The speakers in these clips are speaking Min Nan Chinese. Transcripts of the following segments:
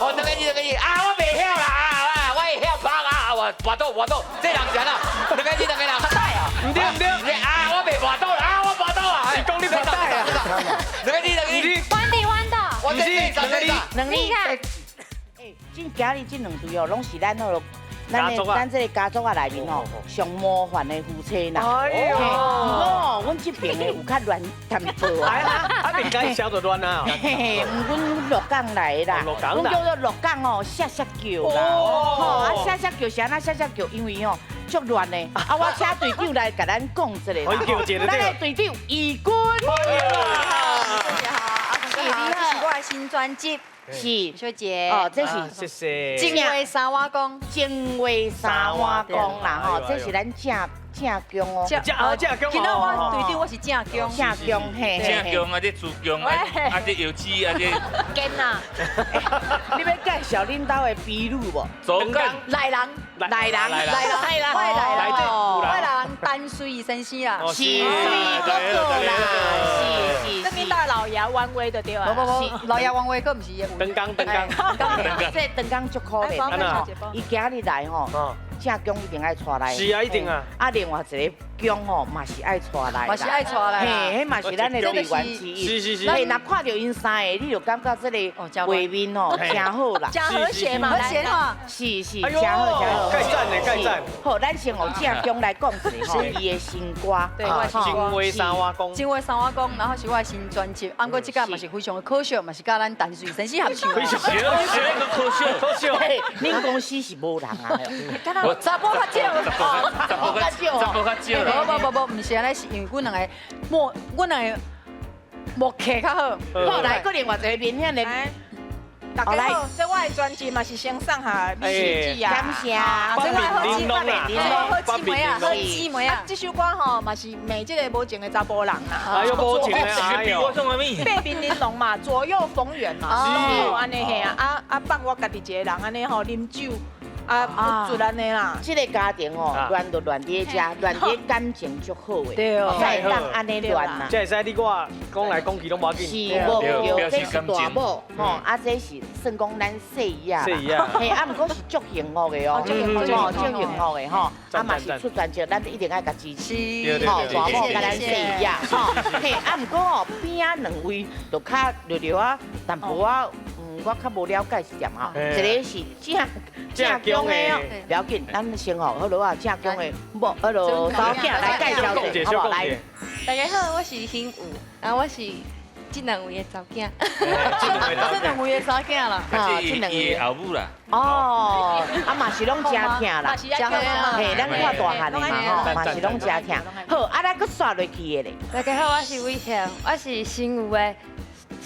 哦，兩個字兩個字啊，我袂曉啦啊，我會曉拍啊，我跋倒跋倒，這人是按怎？兩個字兩個人。唔對唔對，啊，我袂跋倒啦，啊，我跋倒啊！是講你跋倒啊？兩個字兩個字，彎地彎道。我這這這這。兩個。欸，這今日這兩對哦，攏是咱彼个咱的咱這个家族仔內面吼，上模範的夫妻啦。哎呦，毋過吼，阮這邊的有較亂淡薄啊。啊，別家小就亂啊。嘿嘿，毋阮鹿港來的啦，阮叫做鹿港哦，摔摔叫啦。吼，啊，摔摔叫是按怎摔摔叫？因為吼足亂的。啊，我請隊長來共咱講一下啦。咱的隊長怡君。大家好，阿成哥好，這是我的新專輯。是小姐哦，這是謝謝。情話三碗公，情話三碗公啦吼，這是咱正正宮哦。正正宮。今仔我隊長我是正宮。正宮嘿。正宮啊，這主宮啊，啊這藥師啊這。堅啊！你欲介紹恁兜的婢女無？左干。內人。內人。內人。我的內人。我內人淡水先生啦。是水哥哥啦，是是。這邊大老爺彎威的對啊。無無無，老爺彎威閣毋是。長工長工。這長工足可憐，伊今日來吼，正宮一定愛帶來。是啊，一定啊。啊，另外一個宮吼嘛是愛帶來。嘛是愛帶來。嘿，彼嘛是咱的隊員之一。是是是。嘿，若看著𪜶三个，你就感覺這個畫面吼誠好啦。誠和諧嘛，和諧哈。是是，誠好誠好。蓋讚的蓋讚。好，咱先予正宮來講一下吼，伊的新歌。對，情話三碗公。情話三碗公，然後是我的新專輯，啊，毋過這個嘛是非常的可惜，嘛是佮咱淡水先生合唱。非常可惜，可惜。恁公司是無人啊？查埔較少，查埔較少，查埔較少。無無無無，毋是按呢，是因為阮兩个默，阮兩个默契較好。好，來，閣另外一个明顯的。大家好，這我的專輯嘛是先送予美食姐啊，感謝。這我好姊妹，這我好姊妹啊，好姊妹啊。這首歌吼嘛是罵這个無情的查埔人啦。哎呦，無情的，哎呦。八面玲瓏嘛，左右逢源嘛，哦，按呢嘿啊，啊啊放我家己一個人按呢吼啉酒。啊，不自然的啦。這个家庭哦，亂就亂佇遮，亂佇感情足好的，才會當按呢亂啦。這會使你我講來講去攏無要緊。是無對，這是大某吼，啊這是算講咱細姨仔。細姨仔。嘿，啊毋過是足幸福的哦，足幸福的吼。啊嘛是出專輯，咱一定愛共支持。吼，大某佮咱細姨仔吼。嘿，啊毋過吼，邊仔兩位就較略略仔淡薄仔。我較無了解是點吼，一个是正正宮的哦，不要緊，咱先吼，好落啊，正宮的某，彼个查某囝來介紹一下，好無？來，大家好，我是興武，啊，我是這兩位的查某囝。這兩位的查某囝啦，啊，這兩位後母啦。哦，啊嘛是攏誠疼啦，嘿，咱看大漢的嘛吼，嘛是攏誠疼。好，啊，咱閣煞落去的咧。大家好，我是偉賢，我是新有的。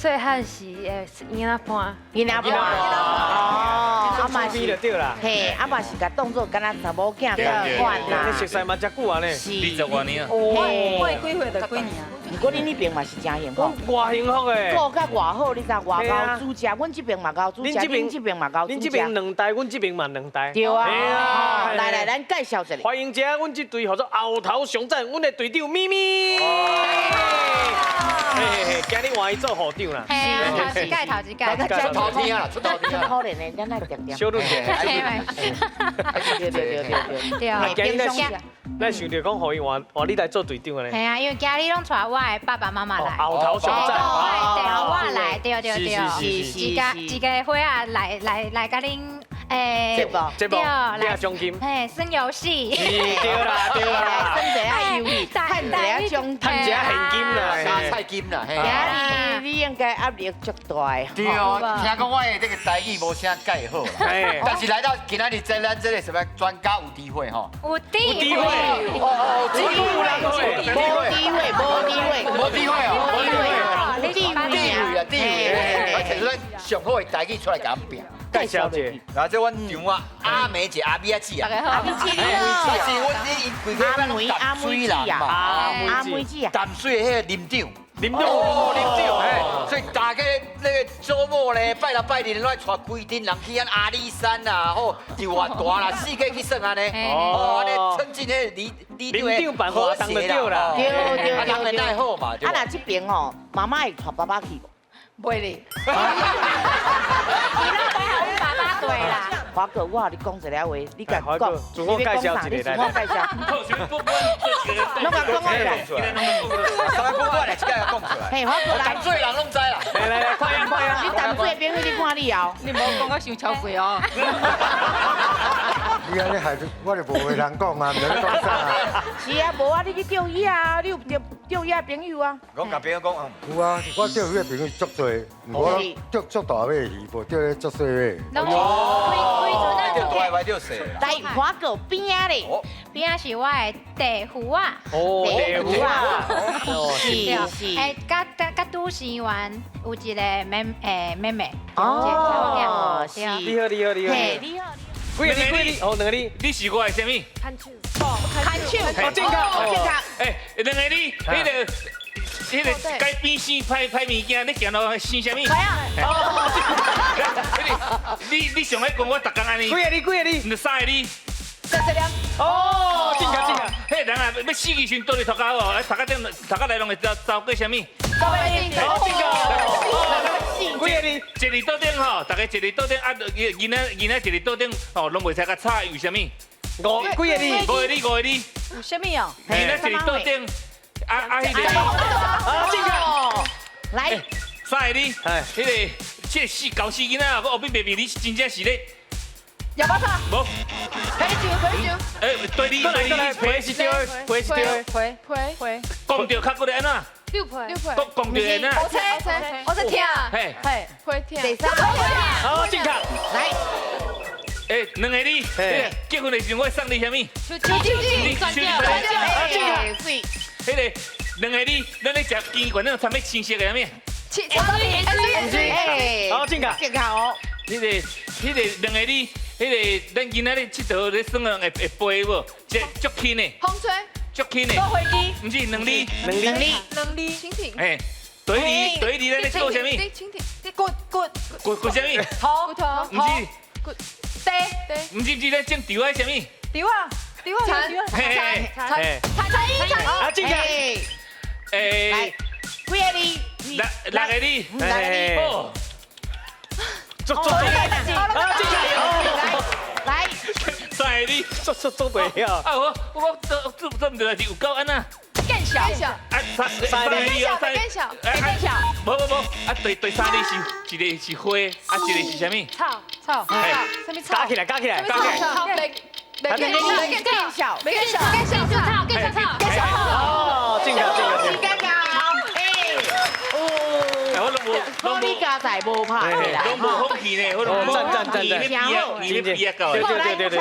細漢時的囡仔伴，囡仔伴，哦，啊嘛是，嘿，啊嘛是共當做敢若查某囝仝款啦。你熟似嘛遮久啊呢？二十外年啊。我幾歲就幾年啊？毋過恁彼邊嘛是誠幸福。偌幸福的。顧甲偌好，你知偌𠢕煮食，阮這邊嘛𠢕煮食，恁這邊嘛𠢕煮食。恁這邊兩代，阮這邊嘛兩代。對啊。來來，咱介紹一下。歡迎一下，阮這隊號做後頭上讚，阮的隊長咪咪。嘿嘿嘿，今日換伊做戶長啦。嘿啊，頭一屆，頭一屆。出頭天啊，出頭天。可憐的，咱來恬恬。小女者。對對對對對。對。啊，今日咱想著講，予伊換換你來做隊長咧。嘿啊，因為今日攏帶我的爸爸媽媽來。後頭上讚。對，我來，對對對。是是。一家一家伙仔來來來，共恁。欸，這部，對，獎金，嘿，耍遊戲，對啦對啦，耍一下遊戲，趁一下獎趁一下現金啦，沙菜金啦，今日你應該壓力足大。對哦，聽講我的這個台語無啥蓋好啦，但是來到今仔日這咱這个什麼專家有智慧吼，有智慧，哦哦，智慧，無智慧，無智慧，無智慧哦，無智慧，智慧啊，智慧，而且咱上好的台語出來共咱拼。介紹者，然後這阮丈啊，阿梅姐、阿美仔姊啊，大家好，阿美姊，但是阮你𪜶規家咱攏淡水人嘛，阿妹姊啊，淡水的彼个林長，林長，哦，林長，嘿，所以大家那个週末咧，拜六拜日攏愛帶規陣人去遐阿里山啊，吼，就偌大啦，四界去耍按呢，哦，按呢趁進彼个里林長辦活動就對啦，對對對對，好嘛。啊，若這邊吼，媽媽會帶爸爸去無？袂咧。华哥，我予你讲一下话，你共讲，自我介绍一下，你自我介绍。拢共讲来。啥物不管来，这个讲出来。嘿，华哥来。淡水人拢知啦。来来来，快呀快呀！你淡水的朋友你看你哦。你莫讲甲伤超过哦。你按呢害我就无话通讲啊，毋知咧讲啥。是啊，无啊，你去钓鱼啊，你有钓钓鱼的朋友啊？我共朋友讲啊。有啊，我钓鱼的朋友足济，毋过钓足大尾的鱼，无钓咧足细尾。哦，钓大尾钓细。来，华哥边仔咧？边仔是我的弟妇仔。哦，弟妇仔。是是。欸，佮佮拄生完有一个妹妹妹。哦，是。你好，你好，你好。嘿，你好。几个字？几个字？哦，两个字。你是我的啥物？牵手。牵手。哦，正确，正确。欸，两个字，彼个街边生歹歹物件，你行路生啥物？系啊。你上爱讲我逐工按呢？几个字？几个字？毋是三个字。三个字。哦，正确正确。彼人啊，欲死的时阵倒伫涂跤哦，头壳顶头壳内拢会走走过啥物？走过正确。几个字？一日桌顶吼，逐家一日桌顶啊，囡仔囡仔一日桌顶吼，拢袂使共吵，为啥物？五几个字？五个字，五个字。有啥物哦？囡仔一日桌顶，啊啊，彼个。啊，正确。来，三个字。彼个，这个死猴死囡仔，我后壁袂变，你真正是咧。哑巴叉。无。啤酒，啤酒。欸，对你，对你，皮是对，皮是对，皮皮皮。讲著较过来按怎？六皮，六皮。讲讲著按怎？我车，我车听。嘿，嘿，皮听。第三。好，正确。来。欸，两个字，结婚的时阵我送你啥物？手手指，手指。啊，正确。彼个两个字，咱咧食鸡冠，那种掺欲青色的啥物？青水，水，水。好，正确。正确哦。彼个两个字，彼个咱囡仔咧𨑨迌咧耍会会飞无？这足轻的。风吹。足轻的。坐飞机。毋是两字。两字。两字。蜻蜓。嘿，对字对字，咱咧做啥物？蜻蜓。骨骨。骨骨啥物？头。骨头。毋是。骨。地地。毋是毋是，咱种稻仔啥物？稻仔。稻仔。蚕。蚕。蚕。蚕。蚕。啊，正确。欸。来，几个字？六个字。六个字。哦。做做做，啊，正确。来，三个字，做做做对了。啊，我我做做做毋对，是有够按怎？更小。啊，三三个字哦，更小，更小。无无无，啊，第第三个是一个是花，啊，一个是啥物？草草草，啥物草？加起来，加起来，加起来。草，没没更小，没更小，更小草，更小草，更小草。哦，正确正确。时间到，哎，哦，我拢无，拢无加载无拍啦，拢无放弃呢，我拢赞赞赞赞，你咧比啊到。对对对对。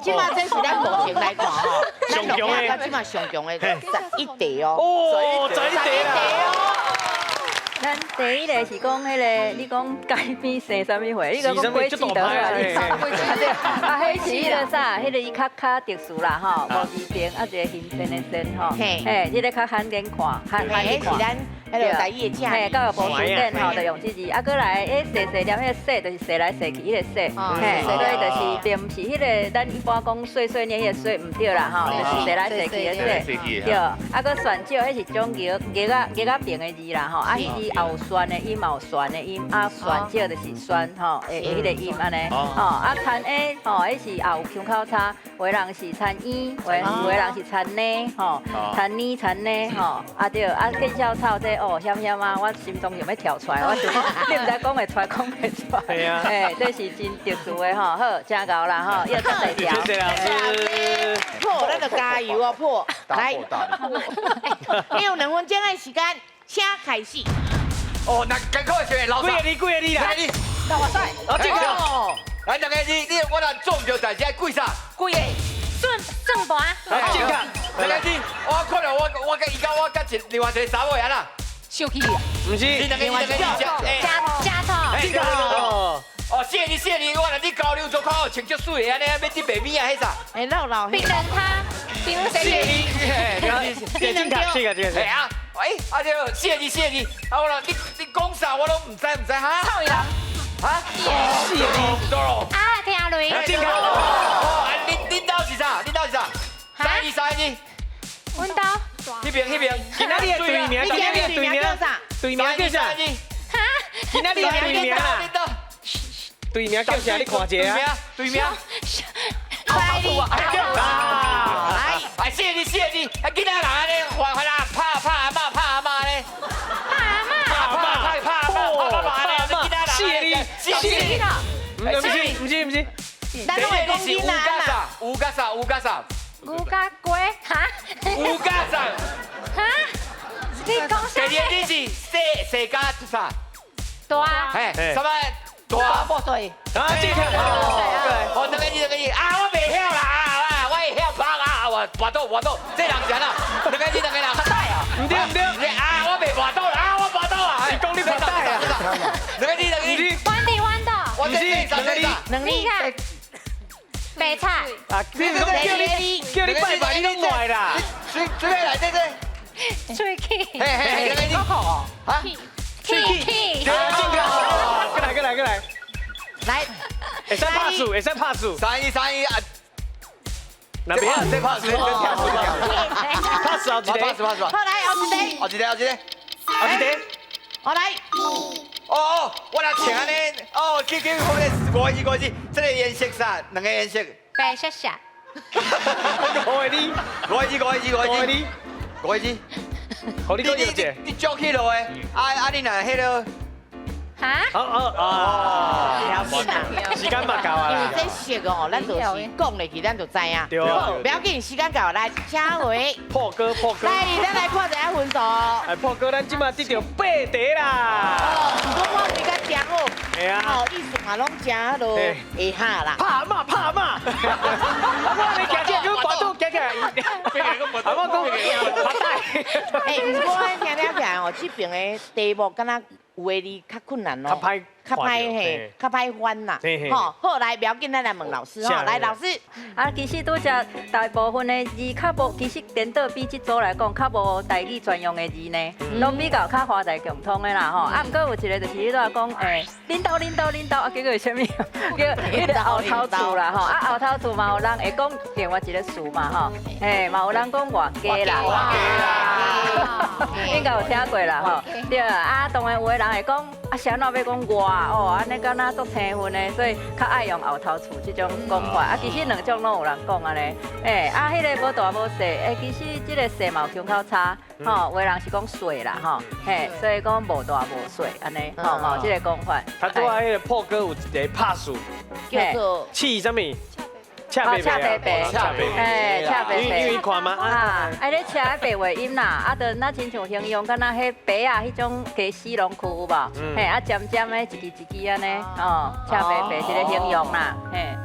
这马这是咱目前来看吼，上强的，这马上强的11题哦。哦，11题啦。咱第一个是讲彼个，你讲街边生啥物花？你讲讲果子就好啦。啊，彼是彼个啥？彼个伊较较特殊啦吼，无字边啊，一个形线的线吼。嘿，这个较罕见看，罕见看。彼是咱彼个台语的正。嘿，教育部词典吼，就用这字。啊，阁来，彼细细念彼个细，就是细来细去彼个细。嘿，所以就是并毋是彼个咱一般讲细细念彼个细，毋对啦吼，就是细来细去的细。对。啊，阁旋少，彼是种玉玉仔玉仔边的字啦吼，啊，彼字也有旋的音，嘛有旋的音，啊，旋少就是旋吼，的彼个音按呢。吼，啊，田下吼，彼是也有腔口差，有的人是田婴，有的人是田呢，吼，田呢田呢，吼，啊对，啊见笑草这哦，险险啊，我心中想欲跳出来，我想讲你毋知讲会出来，讲袂出来。系啊。嘿，这是真特殊的吼，好，真𠢕啦吼，要再第条。谢谢老师。破，咱就加油哦，破。来，你有2分钟的时间，请开始。哦，那艰苦的时老几个字？几个字啦？几个字？那哇塞！啊，这个。来，两个字，你我若做毋著代志，爱跪啥？跪个。算算盘。啊，这个。两个字，我看了我我佮伊佮我佮一另外一个查某人啦。生气。毋是。你两个你两个字，加加错。这个。哦，谢你谢你，我若你交流做较好，穿足水的按呢，欲去卖物啊，彼啥？哎，老老。冰人他，冰人谢你，这个这个这个。哎啊，哎，啊这谢你谢你，啊我你你讲啥我拢毋知毋知哈？臭伊人。哈？谢你。多咯。啊，听雷。这个。哦，啊，恁恁兜是啥？恁兜是啥？三二三二。阮兜。彼边彼边。今仔日的队名，今仔日的队名啥？队名叫啥？哈？今仔日的队名啦。隊名叫啥？你看一下啊。隊名。快點！啊！哎，四個字，四個字，啊，囡仔人按呢，煩煩啊，拍拍阿嬤，拍阿嬤咧，拍阿嬤，拍拍拍阿嬤，拍阿嬤咧，囡仔人，四個字，四個字，毋是毋是毋是，咱攏會講囡仔嘛？有甲啥？有甲啥？牛甲雞哈？有甲啥？哈？你講啥？第二個字是細細加啥？大。嘿，什麼？大。無對。啊，這個。哦，兩個字兩個字，啊，我袂曉啦，啊，我會曉拍啊，我跋倒跋倒，這人是按怎？兩個字兩個人。毋對毋對。啊，我袂跋倒啦，啊，我跋倒啊。你講你跋倒啊？兩個字兩個字。彎地彎倒。我這這這兩個字。白菜。啊，你講叫你叫你拜拜，你攏壞啦。隨隨便來，這這。喙齒。嘿嘿，兩個字。啊？齒齒。對，正確。過來過來過來。來。會使拍數，會使拍數。三一三一啊！那邊這拍數，這拍數，拍數後一個，拍數拍數。好來，後一個，後一個，後一個，後一個。我來。哦哦，我來穿按呢，哦，去去，我咧五個字五個字，這個顏色啥？兩個顏色。白色色。五個字，五個字五個字五個字，五個字。好，你講一個。你捉起落的，啊啊，你若彼個。哈？哦哦啊！時間嘛夠啊因為這色哦，咱就是講落去，咱就知影。對。不要緊，時間到，來，請回。破歌破歌。來，咱來看一下分數。哎，破哥，咱這馬得著八題啦。哦，毋過我比較真好。係啊。哦，意思嘛攏真彼落會下啦。拍阿嬤，拍阿嬤。阿嬤，你行這個跋倒行起來。阿嬤講跋倒。哎，毋過我聽了起來哦，這邊的題目敢若有的字較困難哦，較歹，較歹嘿，較歹翻啦。吼，好來，不要緊，咱來問老師吼。來，老師。啊，其實拄則大部分的字較無，其實顛倒比這組來講，較無台語專用的字呢，攏比較較華台共通的啦吼。啊，毋過有一個就是你拄仔講，欸，恁兜恁兜恁兜，啊，結果是啥物？叫彼個後頭厝啦吼。啊，後頭厝嘛有人會講另外一個詞嘛吼，嘿，嘛有人講外家啦，外家啦，應該有聽過啦吼。對啊，當然有的人會講，啊，是按怎欲講外哦，按呢敢若足生分的，所以較愛用後頭厝這種講法。啊，其實兩種攏有人講按呢。欸，啊，彼個無大無細，欸，其實這個細嘛有腔口差，吼，有的人是講細啦，吼，嘿，所以講無大無細按呢，吼，嘛有這個講法。他拄仔彼個破歌有一個拍數，叫做刺啥物？赤白白，赤白白，哎，赤白白。因為看嘛，啊，啊咧赤的白話音啦，啊，就若親像形容，敢若彼白仔彼種雞絲龍區有無？嘿，啊，尖尖的，一支一支按呢，哦，赤白白這個形容啦，嘿。